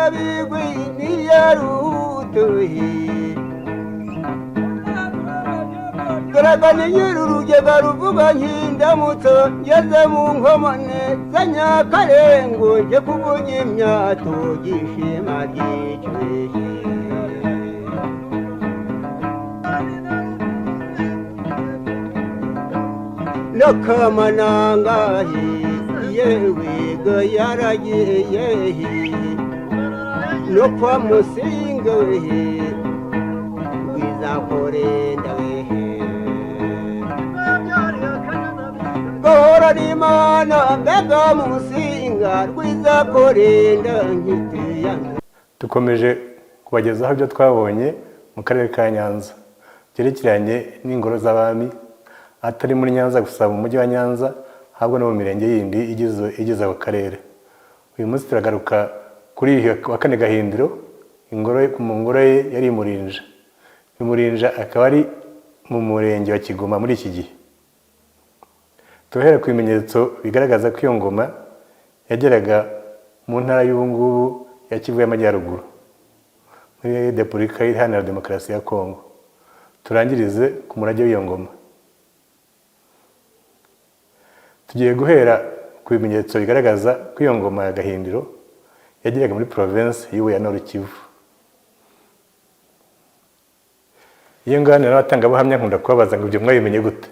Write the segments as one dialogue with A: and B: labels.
A: Ruhamyabigwi ntiyarutuye. Garagana nyir'urugega ruvuga nk'indamutso, ngeze mu nkomane za Nyakarengo, njye kuvuga imyato gishima ry'icyushye. N'akamanangahe yewe ga yaragiye no kwa Musinga we rwizakorenda we. Gahorana Imana mbega Musinga rwizakorenda nkitiya.
B: Dukomeje kubagezaho ibyo twabonye mu karere ka Nyanza byerekeranye n'ingoro z'abami, atari muri Nyanza gusa, mu mujyi wa Nyanza, ahubwo no mu mirenge yindi igize ako karere. Uyu munsi turagaruka kuri uyu wa kane Gahindiro, ingoro mu ngoro ye yari i Murinja. I Murinja akaba ari mu murenge wa Kigoma muri iki gihe. Turahera ku bimenyetso bigaragaza ko iyo ngoma yageraga mu ntara y'ubu ngubu ya Kivu y'Amajyaruguru, muri Repubulika Iharanira Demokarasi ya Kongo. Turangirize ku murage w'iyo ngoma. Tugiye guhera ku bimenyetso bigaragaza ko iyo ngoma ya Gahindiro yageraga muri provinsi y'ubu ya Nord Kivu. Iyo nganira n'abatangabuhamya nkunda kubabaza ngo ibyo mwabimenye gute?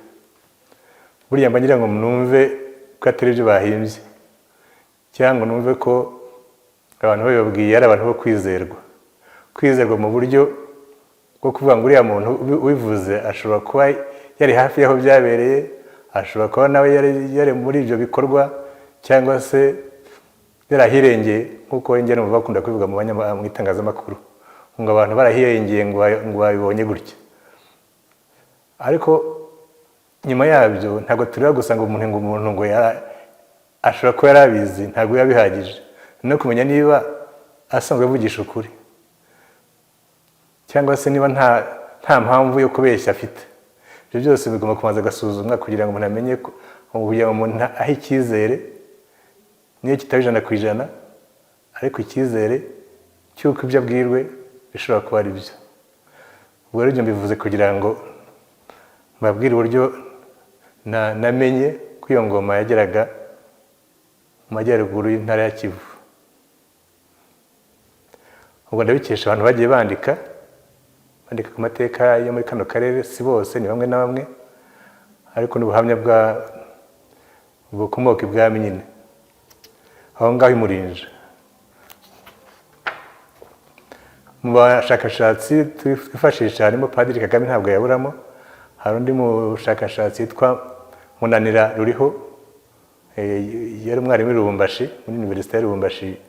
B: Burya mba ngira ngo mwumve ko atari ibyo bahimbye, cyangwa numve ko abantu babibabwiye ari abantu bo kwizerwa. Kwizerwa mu buryo bwo kuvuga ngo uriya muntu ubivuze ashobora kuba yari hafi y'aho byabereye, ashobora kuba nawe yari muri ibyo bikorwa, cyangwa se yarahirengeye, nk'uko njya numva bakunda kubivuga mu itangazamakuru, ngo abantu barahirengeye ngo babibonye gutya. Ariko nyuma yabyo ntabwo tureba gusa ngo umuntu ngo ashobora kuba yarabizi, ntabwo biba bihagije no kumenya niba asanzwe avugisha ukuri, cyangwa se niba nta mpamvu yo kubeshya afite. Ibyo byose bigomba kubanza agasuzumwa kugira ngo umuntu amenye ko, kugira ngo umuntu ahe icyizere, niyo kitaba 100%, ariko icyizere cy'uko ibyo abwirwe bishobora kuba ari byo. Ubwo rero ibyo mbivuze kugira ngo mbabwire uburyo namenye ko iyo ngoma yageraga mu majyaruguru y'intara ya Kivu. Ubwo ndabikesha abantu bagiye bandika ku mateka yo muri kano karere, si bose, ni bamwe na bamwe, ariko n'ubuhamya bukomoka ibwami nyine aho ngaho i Murinja. Mu bashakashatsi twifashisha harimo Padiri Kagame, ntabwo yaburamo. Hari undi mushakashatsi witwa Munanira Ruriho, yari umwarimu i Lubumbashi, muri Universite ya Lubumbashi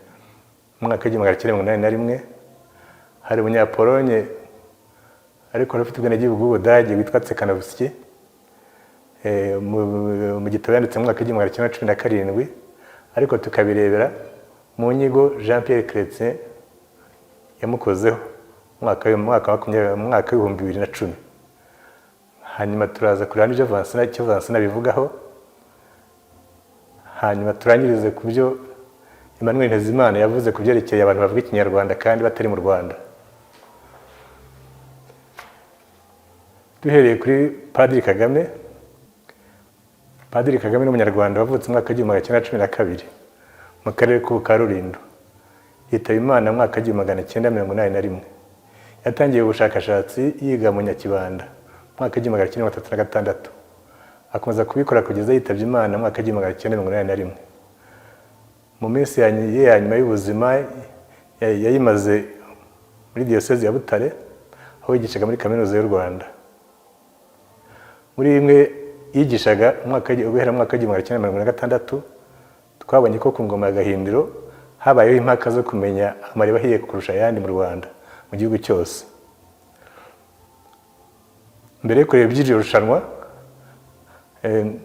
B: mu mwaka w'1981. Hari umunyapolonye ariko wari ufite ubwenegihugu bw'Ubudage witwa Tsekanovski, mu gitabo yanditse mu mwaka w'1917, ariko tukabirebera mu nyigo Jean Pierre Chrétien yamukozeho mu mwaka w'2010. Hanyuma turaza kureba n'ibyo Vansina, icyo Vansina abivugaho, hanyuma turangirize ku byo Emmanuel Ntezimana yavuze ku byerekeye abantu bavuga Ikinyarwanda kandi batari mu Rwanda. Duhereye kuri Padiri Kagame. Padiri Kagame ni umunyarwanda wavutse mu mwaka w'1912 mu karere ka Rulindo. Yitaba Imana mu mwaka w'1981. Yatangiye ubushakashatsi yiga mu Nyakibanda mu mwaka w'1936. Akomeza kubikora kugeza yitabye Imana mu mwaka w'1981. Mu minsi ye ya nyuma y'ubuzima yayimaze muri Diyosezi ya Butare, aho yigishaga muri Kaminuza y'u Rwanda. Muri imwe yigishaga guhera mu mwaka w'1946, twabonye ko ku ngoma ya Gahindiro habayeho impaka zo kumenya amariba ahiye kurusha ayandi mu Rwanda, mu gihugu cyose. Mbere yo kureba iby'iryo rushanwa,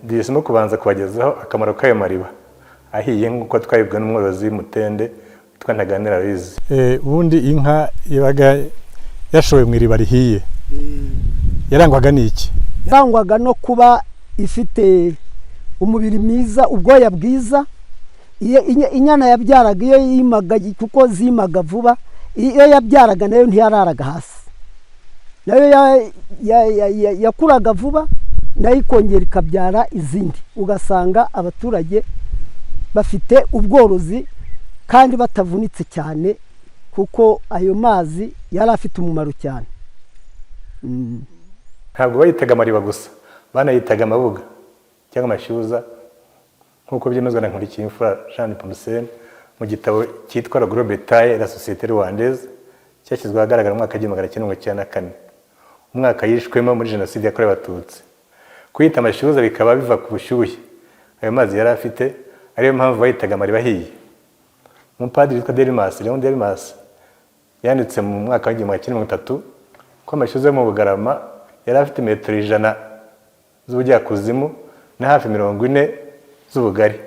B: duhisemo kubanza kubagezaho akamaro k'ayo mariba ahiye, nk'uko twabibwiwe n'umworozi Mutende witwa Ntaganira Aloys. Ubundi inka yabaga yashowe mu iriba rihiye yarangwaga n'iki?
C: Yarangwaga no kuba ifite umubiri mwiza, ubwoya bwiza, Inyana yabyaraga iyo yimaga, kuko zimaga vuba, iyo yabyaraga nayo ntiyararaga hasi, nayo yakuraga vuba, nayo ikongera ikabyara izindi. Ugasanga abaturage bafite ubworozi kandi batavunitse cyane, kuko ayo mazi yari afite umumaro cyane.
B: Ntabwo bayitaga amariba gusa, banayitaga amabuga cyangwa amashyuza, nk'uko byemezwa na Nkurikiyimfura Jean Nepomuscène mu gitabo cyitwa Le Gros Bétail, la Société Rwandaise, cyashyizwe ahagaragara mu mwaka w'1994, umwaka yishwemo muri Jenoside yakorewe Abatutsi. Kuyita amashyuza bikaba biva ku bushyuhe ayo mazi yari afite, ariyo mpamvu bayitaga amariba ahiye. Umupadiri witwa Delmas, Leon Delmas, yanditse mu mwaka w'1930 ko amashyuza yo mu Bugarama yari afite metero 100 z'ubujyakuzimu na hafi 40 z'ubugari.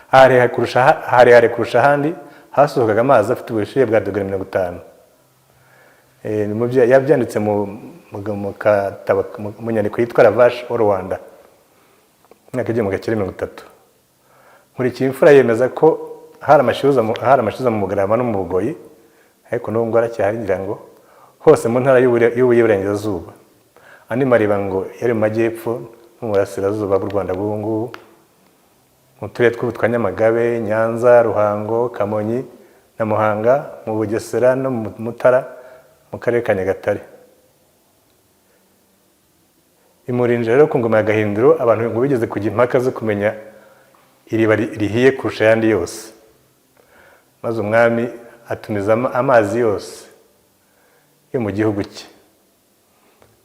B: Harehare kurusha ahandi hasohokaga amazi afite ubushyuhe bwa dogere 50. Yabyanditse mu nyandiko yitwa La Vache au Rwanda, mwaka 1930. Nkurikiyimfura yemeza ko hari amashyuza mu Bugarama no mu Bugoyi, ariko n'ubu ngubu aracyahari, ngira ngo hose mu ntara y'Uburengerazuba. Andi mariba ngo yari mu majyepfo no mu burasirazuba bw'u Rwanda bw'ubu ngubu, mu turere tw'ubu twa Nyamagabe, Nyanza, Ruhango, Kamonyi na Muhanga, mu Bugesera no mu Mutara, mu karere ka Nyagatare. Imurinja rero, ku ngoma ya Gahindiro, abantu ngo bigeze kujya impaka zo kumenya iriba rihiye kurusha ayandi yose, maze umwami atumiza amazi yose yo mu gihugu cye,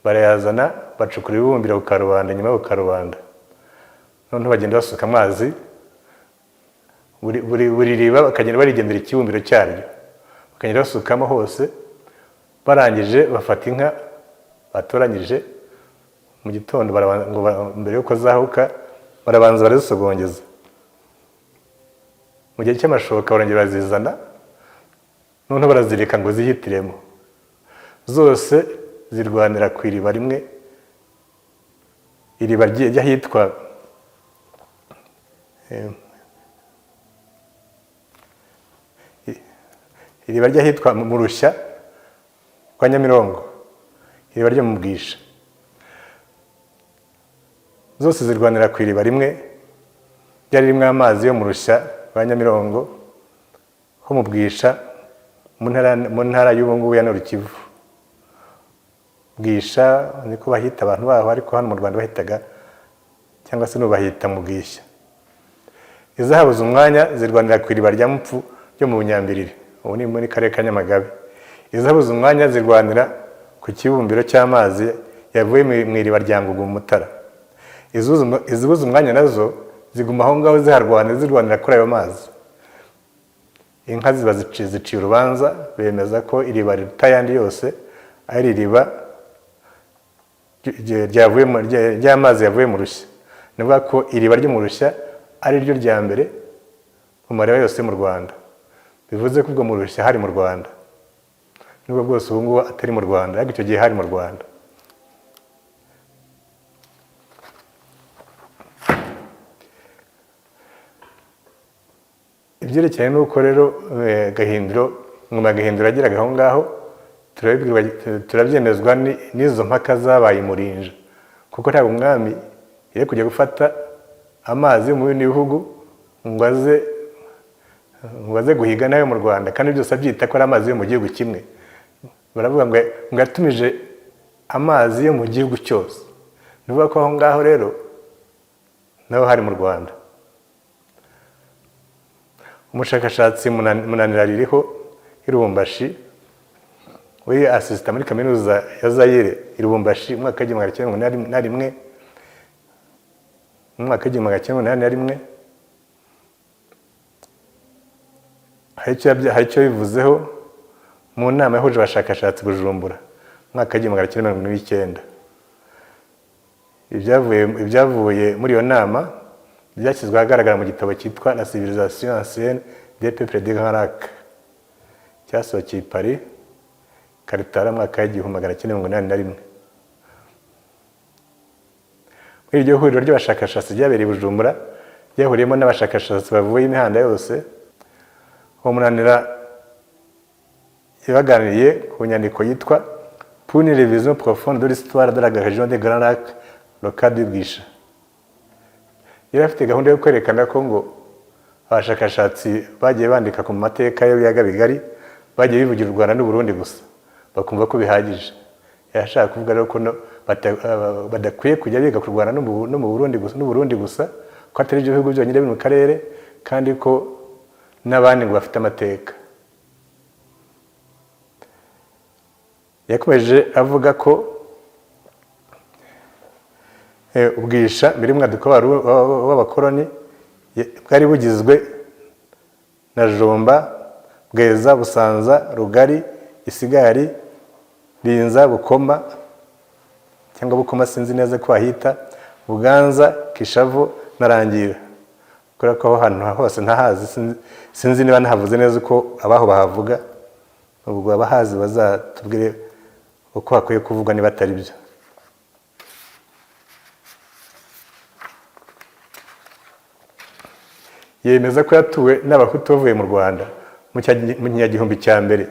B: barayazana, bacukura ibibumbiro ku karubanda. Nyuma yo ku karubanda noneho bagenda basuka amazi buri riba, bakagenda barigendera ikibumbiro cyaryo, bakagenda basukamo hose. Barangije bafata inka batoranyije mu gitondo, ngo mbere y'uko zahuka barabanza barazisogongeza. Mu gihe cy'amashoka barongera barazizana, noneho barazireka ngo zihitiremo. Zose zirwanira ku iriba rimwe, iriba ry'ahitwa iriba ry'ahitwa mu Rushya kwa Nyamirongo, iriba ryo mu Bwisha. Zose zirwanira ku iriba rimwe ryari ririmo amazi yo mu Rushya rwa Nyamirongo ho mu Bwisha, mu ntara y'ubu ngubu ya Nord-Kivu. Bwisha niko bahita abantu baho, ariko hano mu Rwanda bahitaga, cyangwa se n'ubu bahita mu Bwishya. Izahabuze umwanya zirwanira ku iriba rya Mupfu ryo mu Bunyambiriri, ubu ni muri karere ka Nyamagabe. Izabuze umwanya zirwanira ku kibumbiro cy'amazi yavuye mu iriba rya Ngugu mu Mutara. Izibuze umwanya nazo ziguma aho ngaho ziharwana, zirwanira kuri ayo mazi. Inka ziba ziciye urubanza, bemeza ko iriba riruta ayandi yose ari iriba ry'amazi yavuye mu Rushya. Ni ukuvuga ko iriba ryo mu Rushya ari ryo rya mbere mu mariba yose mu Rwanda, bivuze ko ubwo mu Rushya hari mu Rwanda, nubwo bwose ubu ngubu atari mu Rwanda, ariko icyo gihe hari mu Rwanda. Ibyerekeranye n'uko rero Gahindiro, ingoma ya Gahindiro yageraga aho ngaho, turabyemezwa n'izo mpaka zabaye i Murinja, kuko ntabwo umwami yari kujya gufata amazi yo mu bindi bihugu ngo aze guhiga nayo mu Rwanda, kandi byose abyita ko ari amazi yo mu gihugu kimwe. Baravuga ngo yatumije amazi yo mu gihugu cyose, ni ukuvuga ko aho ngaho rero naho hari mu Rwanda. Umushakashatsi Munanira ririho i Lubumbashi, we asisita muri kaminuza ya Zaire i Lubumbashi, mu mwaka w'1981, mu mwaka w'1981, hari icyo bivuzeho mu nama yahuje abashakashatsi Bujumbura, mu mwaka w'1979. Ibyavuye muri iyo nama byashyizwe ahagaragara mu gitabo cyitwa La Civilisation Ancienne des Peuples du Grand Lac, cyasohokeye i Paris Karitara mu mwaka w'1981. Muri iryo huriro ry'abashakashatsi ryabereye i Bujumbura Yahuriyemo n'abashakashatsi bavuye imihanda yose. Uwo Munanira yabaganiriye ku nyandiko yitwa "Pour une révision profonde de l'histoire de la région des Grands Lacs, le cas du Bwisha". Yari afite gahunda yo kwerekana ko ngo abashakashatsi bagiye bandika ku mateka y'ibiyaga bigari bagiye bivugira u Rwanda n'u Burundi gusa, bakumva ko bihagije. Yashaka kuvuga rero ko badakwiye kujya biga ku Rwanda no mu Burundi gusa, n'u Burundi gusa, ko atari ibyo bihugu byonyine biri mu karere, kandi ko n'abandi ngo bafite amateka. Yakomeje avuga ko Ubwisha mbere y'umwaduko w'abakoloni bwari bugizwe na Jomba, Bweza, Busanza, Rugari, Isigari, Binza, Bukoma cyangwa Bukoma, sinzi neza ko bahita Buganza, Kishavu na Rangira. Kubera ko aho hantu hose ntahazi, sinzi niba nahavuze neza uko abaho bahavuga. Ubwo abahazi bazatubwire uko hakwiye kuvugwa niba atari byo. Yemeza ko yatuwe n'Abahutu bavuye mu Rwanda mu kinyagihumbi cya mbere,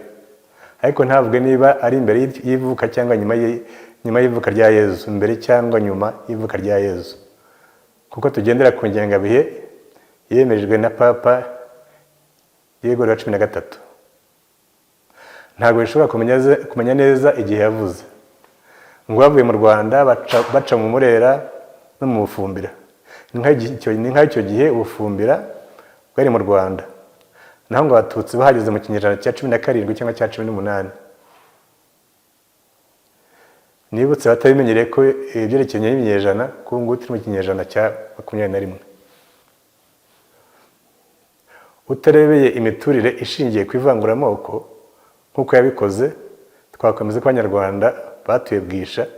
B: ariko ntavuge niba ari imbere y'ivuka cyangwa nyuma y'ivuka rya Yezu, mbere cyangwa nyuma y'ivuka rya Yezu, kuko tugendera ku ngengabihe yemejwe na Papa Gregori wa 13. Ntabwo bishobora kumenya neza igihe yavuze ngo bavuye mu Rwanda baca mu Murera no mu Bufumbira. Ni nk'icyo gihe Ubufumbira bwari mu Rwanda, naho ngo Abatutsi bahageze mu kinyejana cya 17 cyangwa cya 18. Nibutse batabimenyereye ko ibyerekeranye n'ibinyejana, ko ubu ngubu turi mu kinyejana cya 21. Utarebeye imiturire ishingiye ku ivanguramoko nk'uko yabikoze, twakomeza ko Abanyarwanda batuye Bwisha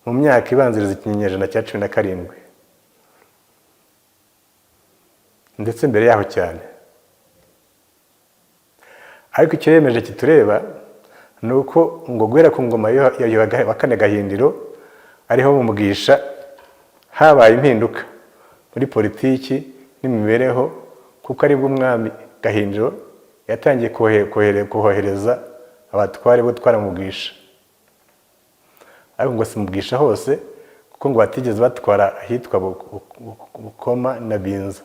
B: mu myaka ibanziriza ikinyejana cya 17, ndetse mbere yaho cyane. Ariko icyo yemeje kitureba ni uko ngo guhera ku ngoma ya Yuhi wa kane Gahindiro, ariho mu Bwisha habaye impinduka muri politiki n'imibereho, kuko aribwo umwami Gahindiro yatangiye kohereza abatware bo gutwara mu Bwisha. Ariko ngo si mu Bwisha hose, kuko ngo batigeze batwara ahitwa Bukoma na Binza.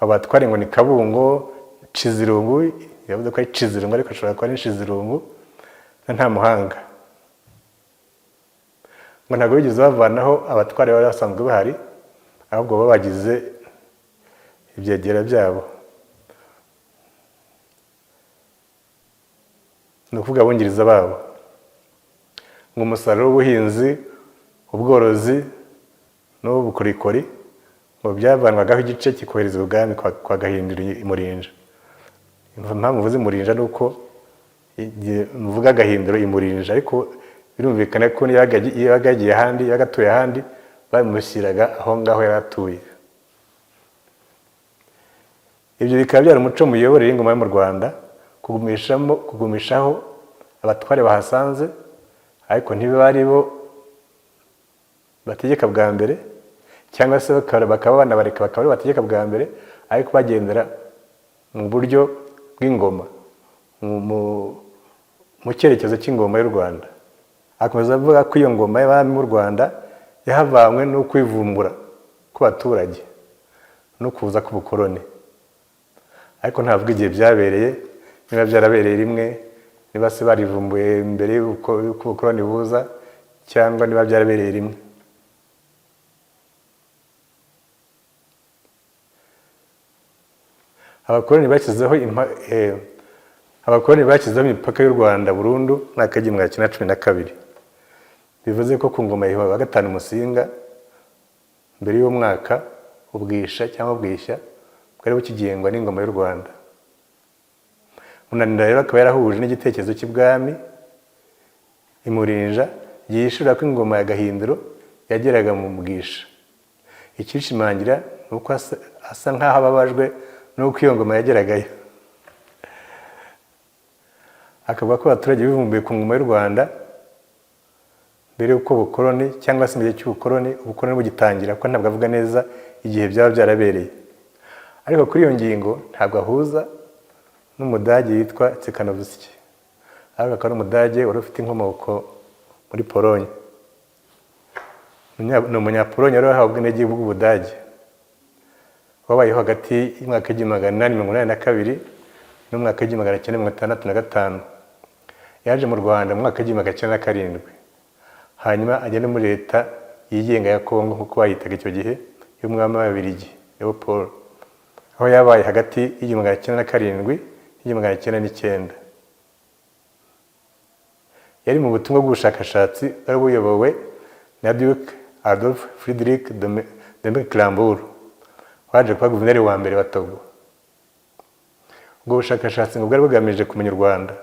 B: Abo batware ngo ni Kabungo, Cizirungu, yavuze ko ari Cizirungu ariko ashobora kuba ari Nshizirungu, na Ntamuhanga. Ngo ntabwo bigeze bavanaho abatware bari basanzwe bahari, ahubwo babagize ibyegera byabo, ni ukuvuga abungiriza babo. Ngo umusaruro w'ubuhinzi, ubworozi n'ubukorikori ngo byavanwagaho igice kikoherezwa ubwami kwa Gahindiro i Murinja. Impamvu mvuze Murinja ni uko igihe mvuga Gahindiro i Murinja, ariko birumvikana ko niyo yabaga yagiye ahandi, yabaga atuye ahandi, babimushyiraga aho ngaho yari atuye. Ibyo bikaba byari umuco mu miyoborere y'ingoma yo mu Rwanda, kugumishaho abatware bahasanze, ariko ntibari bo bategeka bwa mbere, cyangwa se bakaba banabareka bakaba aribo bategeka bwa mbere, ariko bagendera mu buryo bw'ingoma, mu cyerekezo cy'ingoma y'u Rwanda. Akomeza avuga ko iyo ngoma y'abami b'u Rwanda yahavanywe no kwivumbura kw'abaturage no kuza k'ubukoloni, ariko ntavuga igihe byabereye, niba byarabereye rimwe, niba se barivumbuye mbere y'uko ubukoloni buza, cyangwa niba byarabereye rimwe. Abakoloni bashyizeho imipaka y'u Rwanda burundu mu mwaka w'igihumbi magana cyenda cumi na kabiri, bivuze ko ku ngoma ya Yuhi wa gatanu Musinga, mbere y'uwo mwaka Ubwisha cyangwa Bwishya bwari bukigengwa n'ingoma y'u Rwanda. Munanira rero akaba yarahuje n'igitekerezo cy'ibwami i Murinja yishura ko ingoma ya Gahindiro yageraga mu Bwisha. Ikishimangira ni uko asa nk'aho ababajwe n'uko iyo ngoma yageragayo, akavuga ko abaturage bivumbuye ku ngoma y'u Rwanda Mbere y'uko ubukoloni, cyangwa se mu gihe cy'ubukoloni, ubukoloni bugitangira, kuko ntabwo avuga neza igihe byaba byarabereye. Ariko kuri iyo ngingo ntabwo ahuza n'Umudage yitwa Czekanowski, ariko akaba ari Umudage wari ufite inkomoko muri Polonye. Ni Umunyapolonye wari wahawe ubwenegihugu bw'Ubudage, wabayeho hagati y'umwaka w'1882 n'umwaka w'1965. Yaje mu Rwanda mu mwaka w'1907, hanyuma ajya no muri leta yigenga ya Kongo, nk'uko bayitaga icyo gihe, y'umwami w'Ababiligi Leopold, aho yabaye hagati y'1907 n'1909. Yari mu butumwa bw'ubushakashatsi bwari buyobowe na Duke Adolf Friedrich de Mecklembourg, waje kuba guverineri wa mbere wa Togo. Ubwo bushakashatsi ngo bwari bugamije kumenya u Rwanda,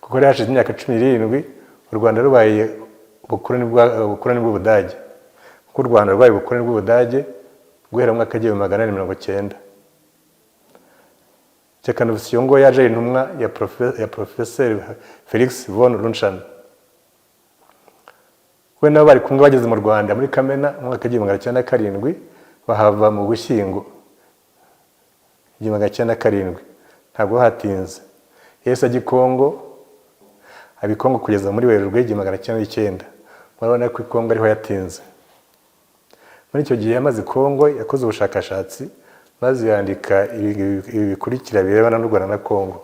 B: kuko yari hashize imyaka 17 u Rwanda rubaye ubukoloni bw'Ubudage, kuko u Rwanda rwabaye ubukoloni bw'Ubudage guhera mu mwaka w'1890. Czekanowski ngo yaje ari intumwa ya Professeur Felix von Luschan. We nabo bari kumwe bageze mu Rwanda muri Kamena mu mwaka w'1907, bahava mu Gushyingo 1907. Ntabwo hatinze, yahise ajya i Kongo, aba i Kongo kugeza muri Werurwe 1909. Murabona ko i Kongo ariho yatinze. Muri icyo gihe yamaze i Kongo yakoze ubushakashatsi, maze yandika ibi bikurikira birebana n'u Rwanda na Kongo.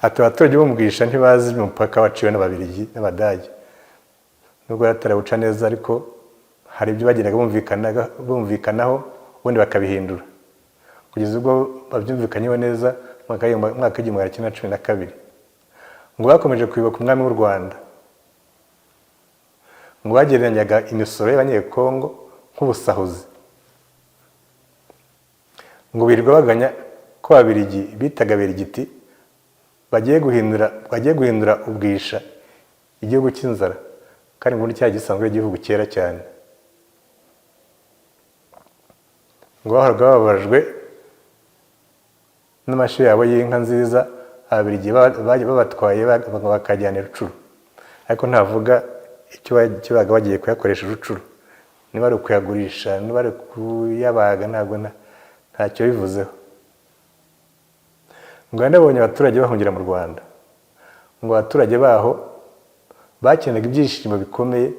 B: Ati: "Abaturage bo mu Bwisha ntibazi umupaka waciwe n'Ababiligi n'Abadage, nubwo batarawuca neza, ariko hari ibyo bagendaga bumvikanaho, ubundi bakabihindura kugeza ubwo babyumvikanyeho neza mu mwaka w'1912. Ngo bakomeje kwibuka umwami w'u Rwanda. Ngo bagereranyaga imisoro y'Abanyekongo nk'ubusahuzi. Ngo birirwa baganya ko Ababiligi bitaga Berigiti bagiye guhindura Ubwisha igihugu cy'inzara, kandi ngo cyari gisanzwe ari igihugu cyera cyane. Ngo bahoraga bababajwe n'amashyo yabo y'inka nziza Ababiligi babatwaye bakajyana i Rucuru." Ariko ntavuga icyo babaga bagiye kuyakoresha i Rucuru, niba ari ukuyagurisha, niba ari kuyabaga, ntabwo ntacyo bivuzeho. Ngo yanabonye abaturage bahungira mu Rwanda. Ngo abaturage baho bakenaga ibyishimo bikomeye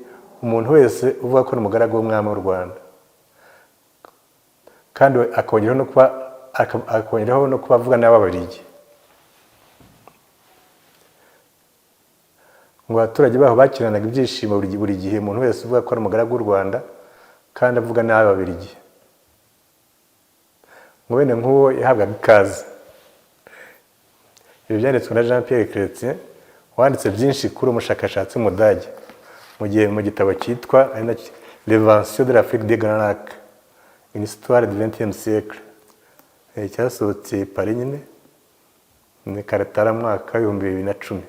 B: umuntu wese uvuga ko ari umugaragu w'umwami w'u Rwanda, kandi akongeraho no kuba avuga n'Ababiligi. Ngo abaturage baho bakiranaga ibyishimo buri gihe umuntu wese uvuga ko ari umugaragu w'u Rwanda kandi avuga n'Ababiligi. Ngo bene nk'uwo yahabwaga ikaze. Ibi byanditswe na Jean Pierre Chrétien, wanditse byinshi kuri uwo mushakashatsi w'Umudage, mu gihe mu gitabo cyitwa ari nacyo L'invention de l'Afrique des Grands Lacs, une histoire du XXe siècle, cyasohotse i Paris nyine ni Karatarama 2010.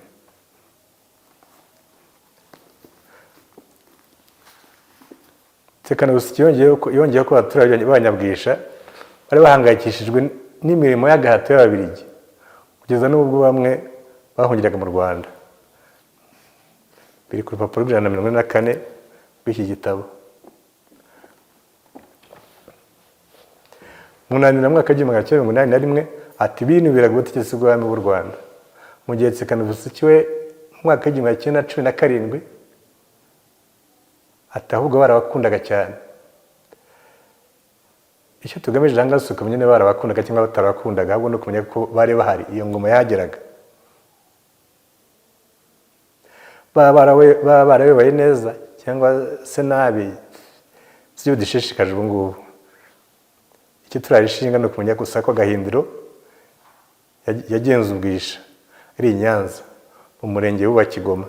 B: Czekanowski yongeyeho ko abaturage b'Abanyabwisha bari bahangayikishijwe n'imirimo y'agahato y'Ababiligi, kugeza n'ubwo bamwe bahungiraga mu Rwanda. Biri ku rupapuro rw'144 rw'iki gitabo. Munanira mu mwaka w'1981 ati binubiraga ubutegetsi bw'abami b'u Rwanda, mu gihe Czekanowski we mu mwaka w'1917 ati ahubwo barabakundaga cyane. Icyo tugamije aha ngaha si ukumenya niba barabakundaga cyangwa batarabakundaga, ahubwo ni ukumenya ko bari bahari, iyo ngoma yahageraga, baba barayoboye neza cyangwa se nabi, si byo dushishikaje ubu ngubu. Icyo turarishinga ni ukumenya gusa ko Gahindiro yagenze Ubwisha ari i Nyanza mu murenge w'uwa Kigoma.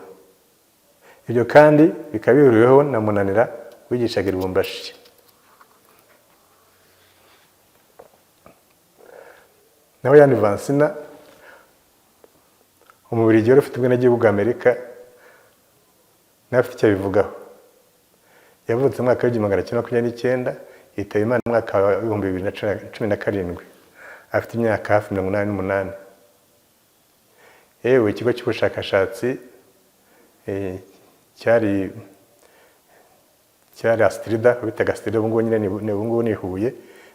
B: Ibyo kandi bikaba bihuriweho na Munanira wigishaga i Lubumbashi. Naho Yani Vansina, Umubiligi wari ufite ubwenegihugu bw'Amerika, nawe afite icyo abivugaho. Yavutse mu mwaka w'1929, yitaba Imana mu mwaka wa 2017, afite imyaka hafi 88. Yewe, ikigo cy'ubushakashatsi Cyari Astrida, bitaga Astrida, ubu ngubu nyine ubu ngubu ni Huye,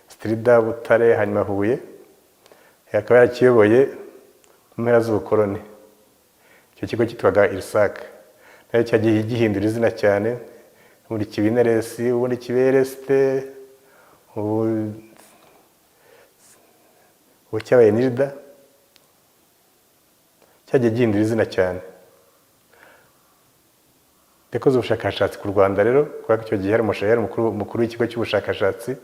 B: Astrida Butare, hanyuma Huye, akaba yarakiyoboye mu mpera z'ubukoroni. Icyo kigo cyitwaga IRSAC, nayo cyagiye gihindura izina cyane, ubundi kiba INRS, ubundi kiba RST, ubu cyabaye NIRDA. Cyagiye gihindura izina cyane. Yakoze ubushakashatsi ku Rwanda rero, kubera ko icyo gihe yari umukuru w'ikigo cy'ubushakashatsi,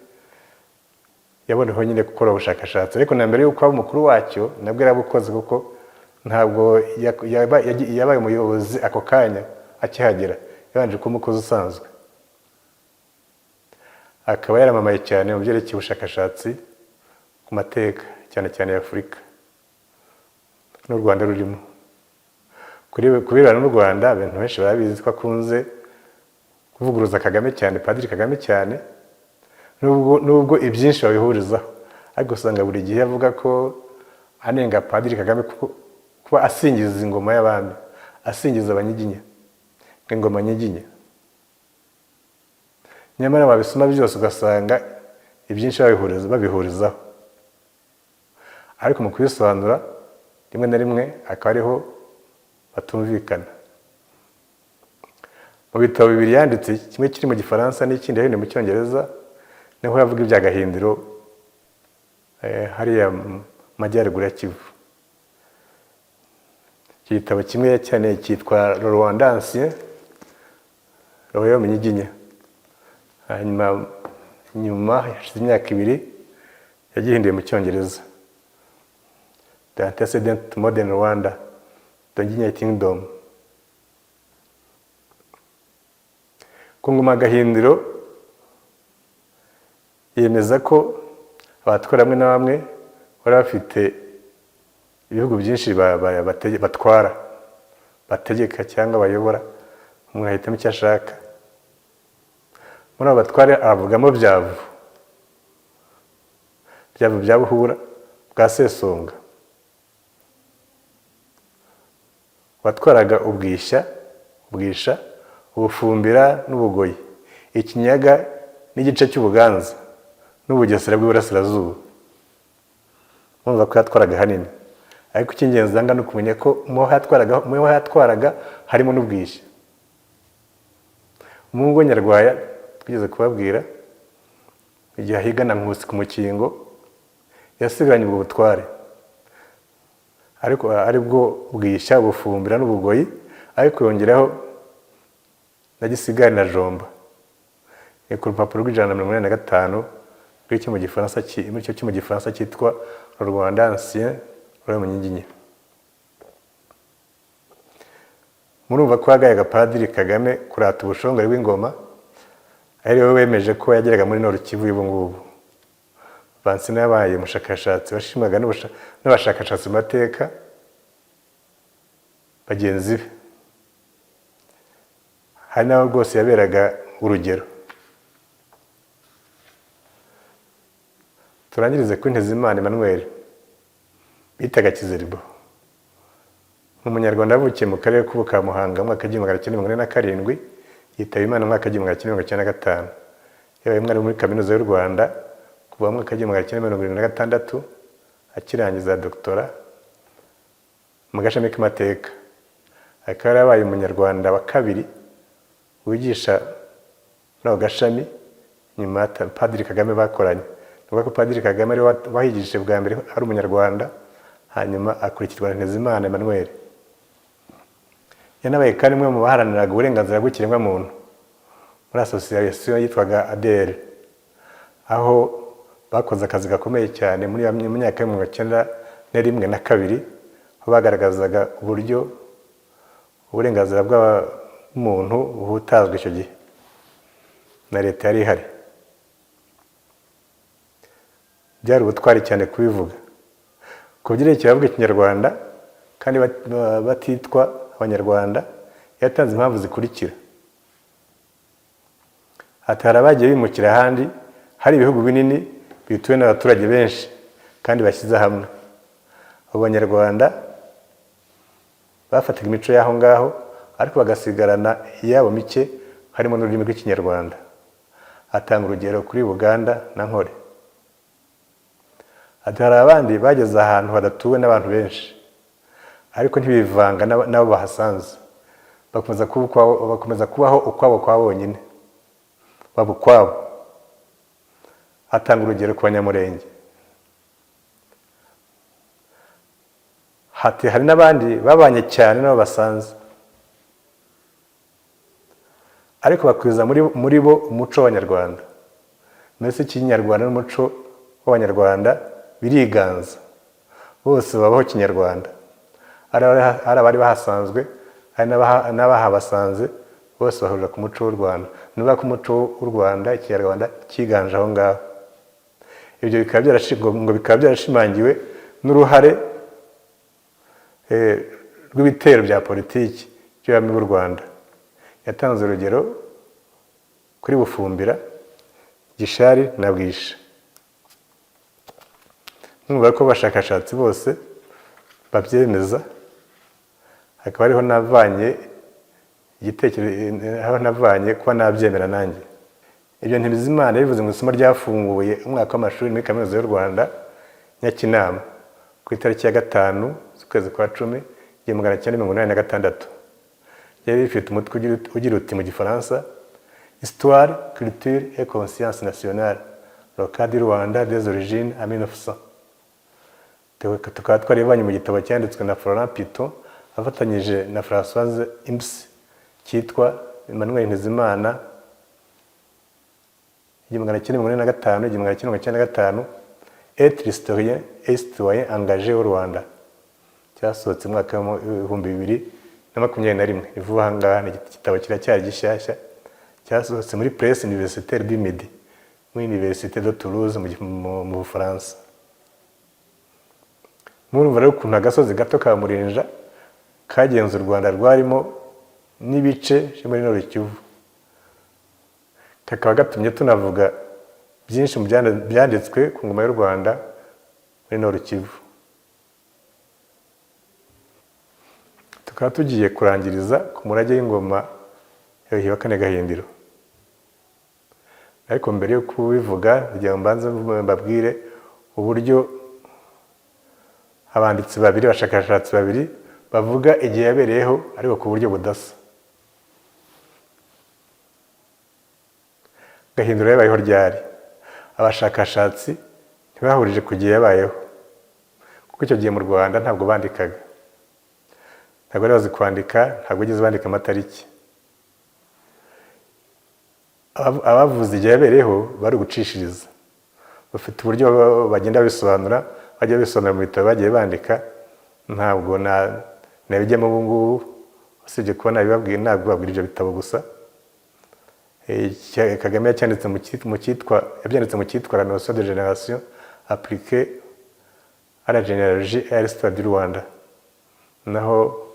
B: yaboneyeho nyine gukora ubushakashatsi. Ariko na mbere y'uko aba umukuru wacyo nabwo yarabukoze, kuko ntabwo yabaye umuyobozi ako kanya akihagera, yabanje kuba umukozi usanzwe. Akaba yaramamaye cyane mu byerekeye ubushakashatsi ku mateka, cyane cyane ya Afurika n'u Rwanda rurimo. Ku birebana n'u Rwanda, abantu benshi barabizi ko akunze kuvuguruza Kagame cyane, Padiri Kagame cyane, nubwo ibyinshi babihurizaho, ariko usanga buri gihe avuga ko anenga Padiri Kagame kuba asingiza ingoma y'abami, asingiza Abanyiginya, ingoma nyiginya. Nyamara wabisoma byose ugasanga ibyinshi babihurizaho, ariko mu kubisobanura rimwe na rimwe akaba ariho batumvikana. Mu bitabo bibiri yanditse, kimwe kiri mu Gifaransa n'ikindi yahinduye mu Cyongereza, niho yavuga ibya Gahindiro, hariya mu majyaruguru ya Kivu. Icyo gitabo kimwe cyane cyitwa Le Rwanda Ancien, Royaume Nyiginya. Hanyuma nyuma hashize imyaka 2 yagihinduye mu Cyongereza, The Antecedent to Modern Rwanda, The Nyiginya Kingdom. Ku ngoma Gahindiro yemeza ko abatwara bamwe na bamwe bari bafite ibihugu byinshi batwara, bategeka cyangwa bayobora, umuntu ahitamo icyo ashaka. Muri abo batware avugamo Byavu, Byavu bya Buhura bwa Sesonga, watwaraga Ubwishya, Ubwisha, Ubufumbira n'Ubugoyi, Ikinyaga n'igice cy'Ubuganza n'Ubugesera bw'Iburasirazuba. Urumva ko yatwaraga hanini, ariko icy'ingenzi aha ngaha ni ukumenya ko mu ho yatwaraga harimo n'Ubwishya. Umuhungu we Nyarwaya twigeze kubabwira, igihe ahigana Nkusi ku Mukingo, yasigaranye ubwo butware, ariko aribwo Bwishya, Bufumbira n'Ubugoyi, ariko yongeraho na Gisigari na Jomba. Ni ku rupapuro rw'185 rw'icyo mu Gifaransa muri icyo cyo mu Gifaransa cyitwa Rwanda Ancien Royaume Nyiginya. Murumva ko yagayaga Padiri Kagame kurata ubushongore bw'ingoma, ari we wemeje ko yageraga muri Nord Kivu y'ubu ngubu. Vansina yabaye umushakashatsi washimwaga n'abashakashatsi mu mateka bagenzi be, hari n'abo rwose yaberaga urugero. Turangirize kuri Ntezimana Emmanuel bitaga Kizeribo. Ni umunyarwanda wavukiye mu karere k'ubu ka Muhanga mu mwaka w'igihumbi magana cyenda mirongo ine na karindwi, yitaba Imana mu mwaka w'igihumbi magana cyenda mirongo icyenda na gatanu. Yabaye umwarimu muri Kaminuza y'u Rwanda kuva mu mwaka w'igihumbi magana cyenda mirongo irindwi na gatandatu, akirangiza doktora mu gashami k'amateka. Akaba yarabaye umunyarwanda wa kabiri wigisha muri ako gashami nyuma ya Padiri Kagame bakoranye. Ni ukuvuga ko Padiri Kagame ariwe wahigishije bwa mbere ari umunyarwanda, hanyuma akurikirwa na Ntezimana Emmanuel. Yanabaye kandi umwe mu baharaniraga uburenganzira bw'ikiremwamuntu muri asosiyasiyo yitwaga ADR, aho bakoze akazi gakomeye cyane muri ya myaka ya mirongo icyenda na rimwe na kabiri, aho bagaragazaga uburyo uburenganzira bw'umuntu buhutazwa icyo gihe na leta yari ihari. Byari ubutwari cyane kubivuga. Ku byerekeye abavuga Ikinyarwanda kandi batitwa Abanyarwanda, yatanze impamvu zikurikira. Ati hari abagiye bimukira ahandi hari ibihugu binini bituwe n'abaturage benshi kandi bashyize hamwe. Abo Banyarwanda bafataga imico y'aho ngaho, ariko bagasigarana iyabo mike, harimo n'ururimi rw'Ikinyarwanda. Atanga urugero kuri Buganda na Nkore. Ati hari abandi bageze ahantu hadatuwe n'abantu benshi, ariko ntibivanga n'abo bahasanze, bakomeza kubaho ukwabo kwa bonyine, baba ukwabo. Atanga urugero ku Banyamurenge. Ati hari n'abandi babanye cyane n'abo basanze, ariko bakwiza muri bo umuco w'Abanyarwanda. Mbese Ikinyarwanda n'umuco w'Abanyarwanda biriganza, bose babaho Kinyarwanda, ari abari bahasanzwe, ari n'abahabasanze, bose bahurira ku muco w'u Rwanda. Ni ko umuco w'u Rwanda, Ikinyarwanda cyiganje aho ngaho. Ibyo bikaba byarashimangiwe n'uruhare rw'ibitero bya politiki by'abami b'u Rwanda. Yatanze urugero kuri Bufumbira, Gishari na Bwisha. Numva ko abashakashatsi bose babyemeza, hakaba ariho navanye igitekerezo, aho navanye kuba nabyemera nanjye. Ibyo Ntibizimana yabivuze mu isomo ryafunguye umwaka w'amashuri muri Kaminuza y'u Rwanda Nyakinama ku itariki ya 5 z'ukwezi kwa 10 1986. Ryari rifite umutwe ugira uti mu Gifaransa: Histoire, culture et conscience nationale, le cas du Rwanda des origines à 1900. Tukaba twaribanye mu gitabo cyanditswe na Florent Piton afatanyije na Françoise Imbs, cyitwa Emmanuel Ntezimana 1945 1995, être historien et citoyen engagé au Rwanda, cyasohotse mu mwaka wa 2021. Ni vuba aha ngaha, ni igitabo kiracyari gishyashya, cyasohotse muri Presse Universitaire du Midi, muri Université de Toulouse mu Bufaransa. Murumva rero ukuntu agasozi gato ka Murinja kagenze u Rwanda rwarimo n'ibice byo muri Nord Kivu, kakaba gatumye tunavuga byinshi mu byanditswe ku ngoma y'u Rwanda muri Nord Kivu. Tukaba tugiye kurangiriza ku murage w'ingoma ya Yuhi wa kane Gahindiro. Ariko mbere yo kubivuga, kugira ngo mbanze mbabwire uburyo abanditsi babiri, abashakashatsi babiri bavuga igihe yabereyeho, ariko ku buryo budasa. Gahindiro yabayeho ryari? Abashakashatsi ntibahurije ku gihe yabayeho, kuko icyo gihe mu Rwanda ntabwo bandikaga, ntabwo bari bazi kwandika, ntabwo bigeze bandika amatariki. Abavuze igihe yabereyeho bari gucishiriza, bafite uburyo bagenda babisobanura, bajya babisobanura mu bitabo bagiye bandika. Ntabwo nabijyamo ubu ngubu, usibye kuba nabibabwiye, ntabwo babwira ibyo bitabo gusa. Kagame yacyanditse mu cyitwa, yabyanditse mu cyitwa La notion de génération appliquée à la généalogie et à l'histoire du Rwanda. Naho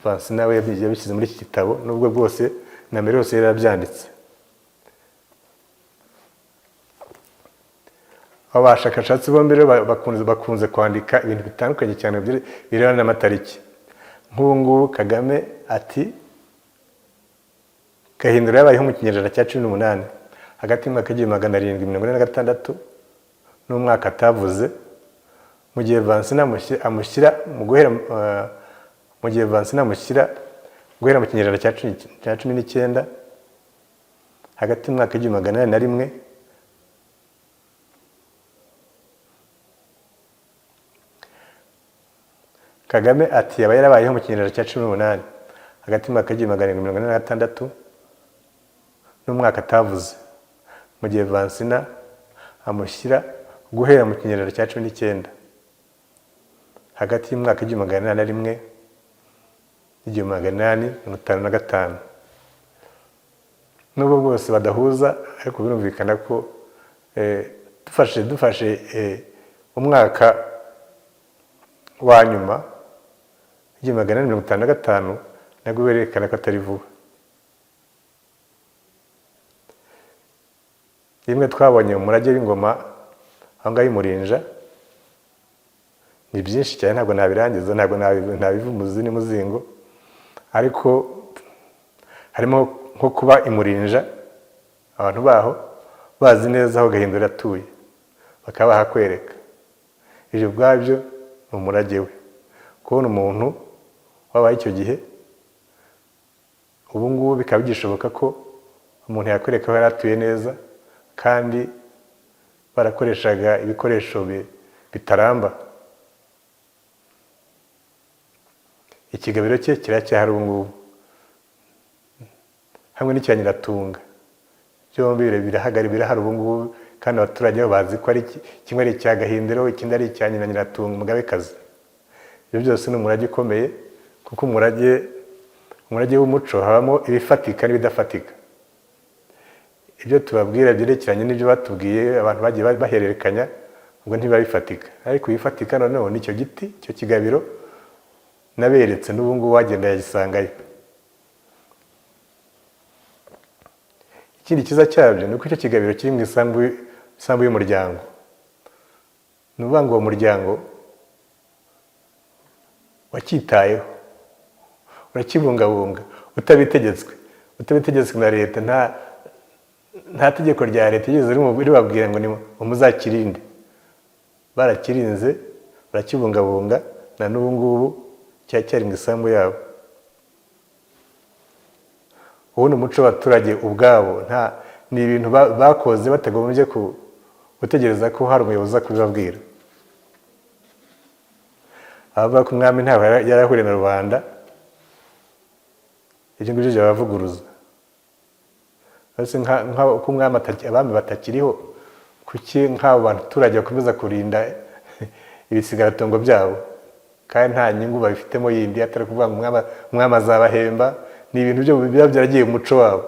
B: Vansi nawe yabishyize muri iki gitabo, nubwo bwose na mbere yose yari yarabyanditse. Abo bashakashatsi bombi rero bakunze kwandika ibintu bitandukanye cyane birebana n'amatariki. Nk'ubu ngubu Kagame ati Gahindiro yabayeho mu kinyejana cya 18, hagati y'umwaka 1746 n'umwaka atavuze, mu gihe Vansina amushyira mu guhera, mu gihe Vansina amushyira guhera mu kinyejana cya 19, hagati y'umwaka 1801. Kagame ati yaba yarabayeho mu kinyejana cya 18, hagati y'umwaka 1746 n'umwaka atavuze, mu gihe Vansina amushyira guhera mu kinyejana cya 19, hagati y'umwaka 1801 n'1855. Nubwo bwose badahuza, ariko birumvikana ko dufashe umwaka wa nyuma 1855, nabwo berekana ko atari vuba. Rimwe twabonye umurage w'ingoma aho ngaho i Murinja ni byinshi cyane, ntabwo nabirangiza, ntabwo nabiva umuzi n'umuzingo, ariko Harimo nko kuba imurinja abantu baho bazi neza aho Gahindiro atuye, bakaba bahakwereka. Ibyo ubwabyo ni umurage we. Kubona umuntu wabaye icyo gihe, ubu ngubu bikaba bigishoboka ko umuntu yakwereka aho yari atuye neza, kandi barakoreshaga ibikoresho bitaramba. Ikigabiro cye kiracyahari ubu ngubu, hamwe n'icya Nyiratunga, byombi birahagari, birahari ubu ngubu, kandi abaturage bo bazi ko ari kimwe ari icya Gahindiro, ikindi ari icya nyina Nyiratunga umugabekazi. Ibyo byose ni umurage ukomeye, kuko umurage w'umuco habamo ibifatika n'ibidafatika. Ibyo tubabwira byerekeranye n'ibyo batubwiye, abantu bagiye bahererekanya, ubwo ntibiba bifatika. Ariko ibifatika noneho ni icyo giti, icyo kigabiro naberetse, n'ubu ngubu wagenda yagisangayo. Ikindi cyiza cyabyo ni uko icyo kigabiro kiri mu isambu y'umuryango. Ni ukuvuga ngo uwo muryango wacyitayeho, urakibungabunga utabitegetswe na leta. Nta tegeko rya leta rigeze ribabwira ngo muzakirinde. Barakirinze, barakibungabunga, na n'ubu ngubu cyari mu isambu yabo. Ubu ni umuco w'abaturage ubwabo, ni ibintu bakoze batagombye gutegereza ko hari umuyobozi uza kubibabwira. Abavuga ko umwami ntaho yari ahuriye na rubanda, ibyo ngibyo byabavuguruza. Ko abami batakiriho, kuki nk'abo baturage bakomeza kurinda ibisigaratongo byabo, kandi nta nyungu babifitemo yindi atari ukuvuga ngo umwami azabahemba? Ni ibintu biba byaragiye mu muco wabo.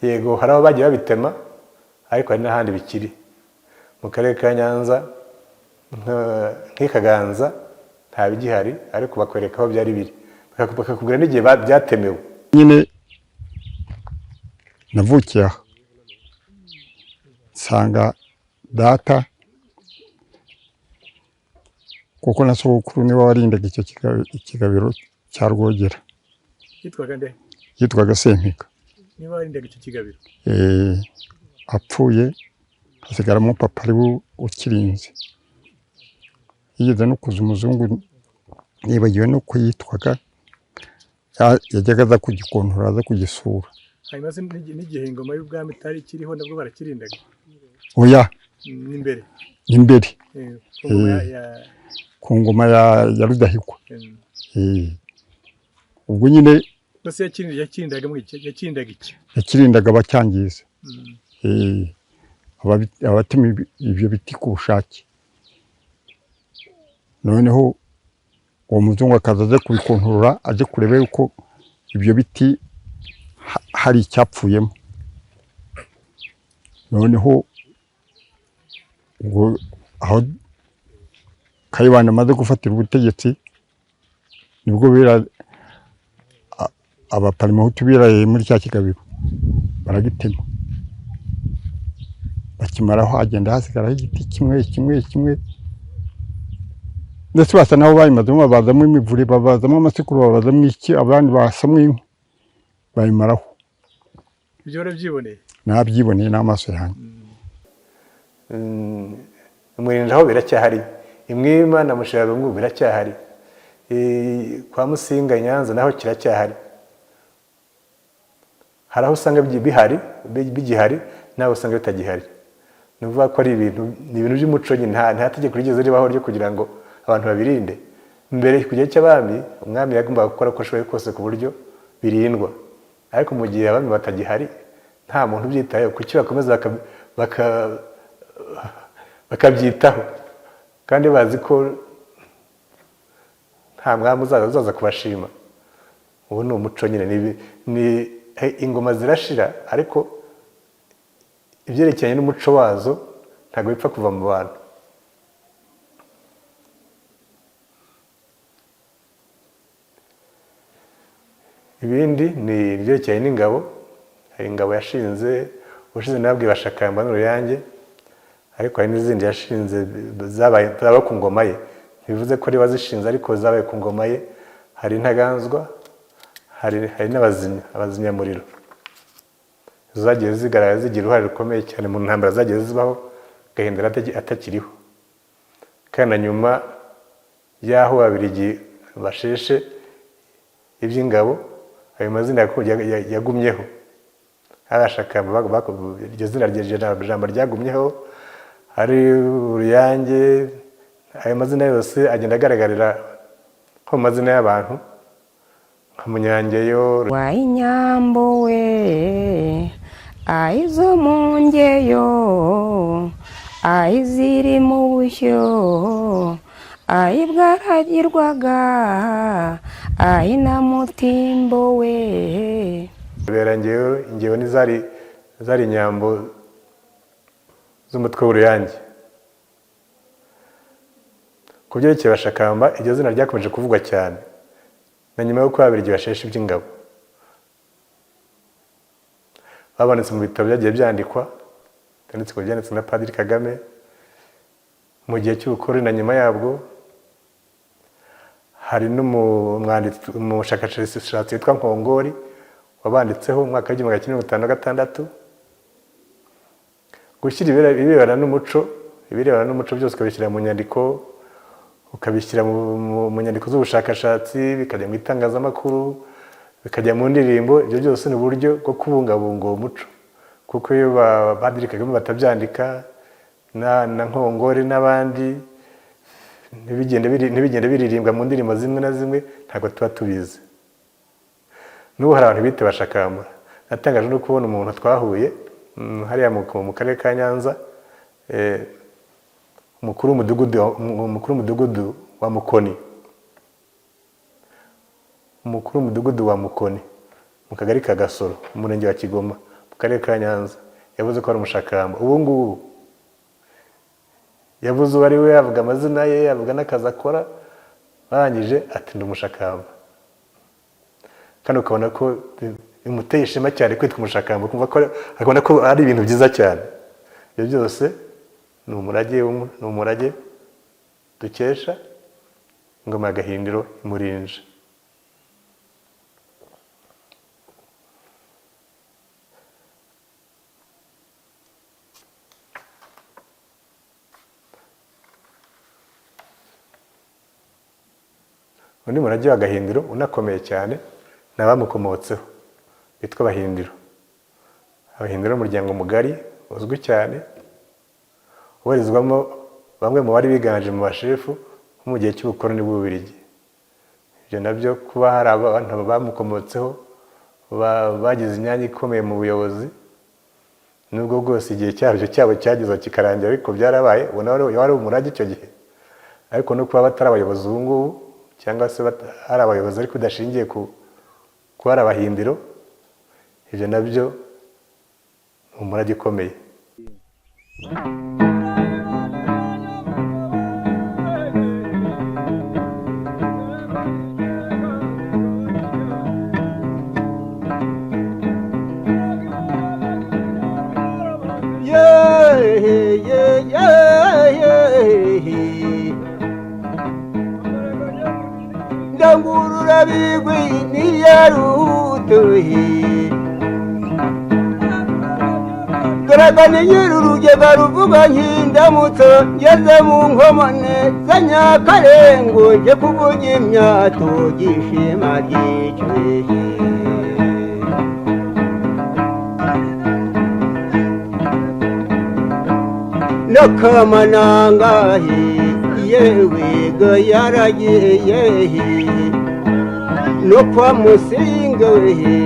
B: Yego hari aho bagiye babitema, ariko hari n'ahandi bikiri. Mu karere ka Nyanza nk'Ikaganza nta bigihari, ariko bakwereka aho byari biri, bakakubwira n'igihe byatemewe.
D: Nyine navukiye aha, nsanga data, kuko na sogokuru niwe warindaga icyo ikigabiro cya Rwogera.
B: Yitwaga nde?
D: Yitwaga Sempika.
B: Niba warindaga icyo kigabiro?
D: Apfuye hasigaramo papa ari we ukirinze. Yigeze no kuza umuzungu, nibagiwe no yitwaga, yajyaga aza kugikontora, aza kugisura.
B: Hanyuma se n'igihe ingoma y'ubwami itari ikiriho nabwo barakirindaga?
D: Oya.
B: N'imbere?
D: Imbere.
B: Ku ngoma
D: Ku ngoma ya Rudahigwa. Ubwo nyine
B: Mbese yakirindaga yakirindaga iki?
D: Yakirindaga abacyangiza, abatema ibyo biti ku bushake. Noneho uwo muzungu akaza aje kubikontorora, aje kureba yuko ibyo biti hari icyapfuyemo. Noneho ubwo aho Kayibanda amaze gufatira ubutegetsi, nibwo bira abaparimehutu biraye muri cya kigabiro baragitema, bakimaraho hagenda hasigaraho igiti kimwe kimwe kimwe. Ndetse basa nabo bayimazemo, babazamo imivure, babazamo amasekuru, babazamo iki, abandi basamo inkwi, bayimaraho.
B: Ibyo warabyiboneye?
D: Nabyiboneye n'amaso yanjye.
B: Umurinda aho biracyahari, Imwima na Mushirarungu biracyahari, kwa Musinga i Nyanza naho kiracyahari. Hari aho usanga bihari, bigihari, n'aho usanga bitagihari. Ni ukuvuga ko ari ibintu, ni ibintu by'umuco nyine, nta tegeko rigeze ribaho ryo kugira ngo abantu babirinde. Mbere ku gihe cy'abami, umwami yagombaga gukora uko ashoboye kose ku buryo birindwa, ariko mu gihe abami batagihari, nta muntu ubyitayeho, kuki bakomeza bakabyitaho kandi bazi ko nta mwami uzaza kubashima? Ubu ni umuco nyine, ni ingoma zirashira, ariko ibyerekeranye n'umuco wazo ntabwo bipfa kuva mu bantu. Ibindi ni ibyerekeranye n'ingabo. Hari ingabo yashinze ubushize nababwiye Bashakamba n'Uruyange, ariko hari n'izindi yashinze zabaye ku ngoma ye. Ntibivuze ko ari we wazishinze, ariko zabaye ku ngoma ye. Hari Intaganzwa, Hari n'abazimya abazimyamuriro, zagiye zigaragara zigira uruhare rukomeye cyane mu ntambara zagiye zibaho Gahindiro atakiriho. Kandi na nyuma y'aho Ababiligi basheshe iby'ingabo, ayo mazina yagumyeho. Abashakamba iryo zina jambo ryagumyeho, ari Uruyange, ayo mazina yose agenda agaragarira nko mu mazina y'abantu nka Munyangeyo.
E: Wayinyambo we, aizo mu ngeyo, aiziri mu bushyo, ayibwaragirwaga, ayina mutimbo we.
B: Berangeyo, ingeyo ni zari inyambo z'umutwe w'Uruyange. Ku byerekeye Abashakamba, iryo zina ryakomeje kuvugwa cyane na nyuma y'uko Ababiligi basheshe iby'ingabo. Babonetse mu bitabo byagiye byandikwa, byanditswe na Padiri Kagame mu gihe cy'ubukoloni na nyuma yabwo. Hari n'umwanditsi, umushakashatsi witwa Nkongori wabanditseho mu mwaka w'1956. Gushyira ibirebana n'umuco byose ukabishyira mu nyandiko, ukabishyira mu nyandiko z'ubushakashatsi, bikajya mu itangazamakuru, bikajya mu ndirimbo, ibyo byose ni uburyo bwo kubungabunga uwo muco. Kuko iyo Padiri Kagame batabyandika na Nkongori n'abandi, ntibigende biririmbwa mu ndirimbo zimwe na zimwe, ntabwo tuba tubizi. N'ubu hari abantu bita Bashakamba. Natangaje no kubona umuntu twahuye hariya mu karere ka Nyanza, umukuru w'umudugudu wa Mukoni, umukuru w'umudugudu wa Mukoni mu kagari ka Gasoro, mu murenge wa Kigoma, mu karere ka Nyanza, yavuze ko ari Umushakamba. Ubu ngubu yavuze uwo ari we, avuga amazina ye, avuga n'akazi akora, barangije ati ndi Umushakamba. Kandi ukabona ko bimuteye ishema cyane kwitwa Umushakamba, ukumva ko akabona ko ari ibintu byiza cyane. Ibyo byose ni umurage dukesha ingoma ya Gahindiro Imurinje. Undi murage wa Gahindiro unakomeye cyane ni abamukomotseho bitwa Abahindiro. Abahindiro ni umuryango mugari uzwi cyane, ubarizwamo bamwe mu bari biganje mu bashefu bo mu gihe cy'ubukoloni bw'Ububiligi. Ibyo nabyo kuba hari abantu bamukomotseho bagize imyanya ikomeye mu buyobozi, nubwo bwose igihe cyabyo cyabo cyageze kikarangira, ariko byarabaye, ubona wari umurage icyo gihe. Ariko no kuba batari abayobozi ubu ngubu, cyangwa se ari abayobozi ariko bidashingiye ku kuba ari Abahindiro, ibyo nabyo ni umurage ukomeye.
A: Ndangurura bigwi niyarutuhi, Garagane nyir'urugega ruvuga nk'indamutso, ngeze mu nkomane za Nyakarengo, nje kuvuga imyato y'ishema ry'icyuhi. N'akamanangahe yewe ga yaragiye, no kwa Musinga wehe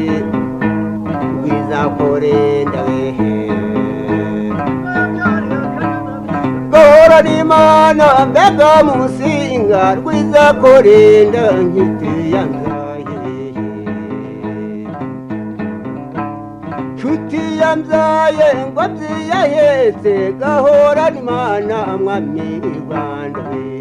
A: rwizakorenda wehe. Gahorana Imana mbega Musinga rwizakorenda nkiti yambyaye, nshuti yambyaye ngo byiyahetse, gahorana Imana mwami w'i Rwanda we.